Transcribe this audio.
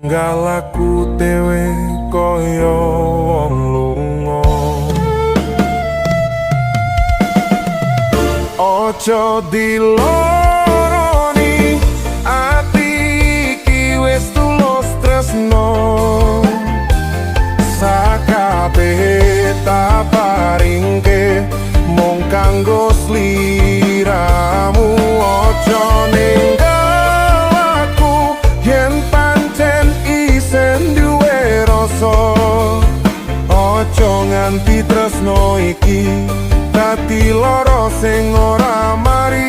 Galaku dhewe kaya wong lunga. Ojo diloroni ati iki, wis tulus tresno. Sakabehe tak paringke mung kanggo sliramu. Ojo ninggal aku yen pancen isih duwe rasa. Ojo nganti tresno iki dadi lara sing ora mari.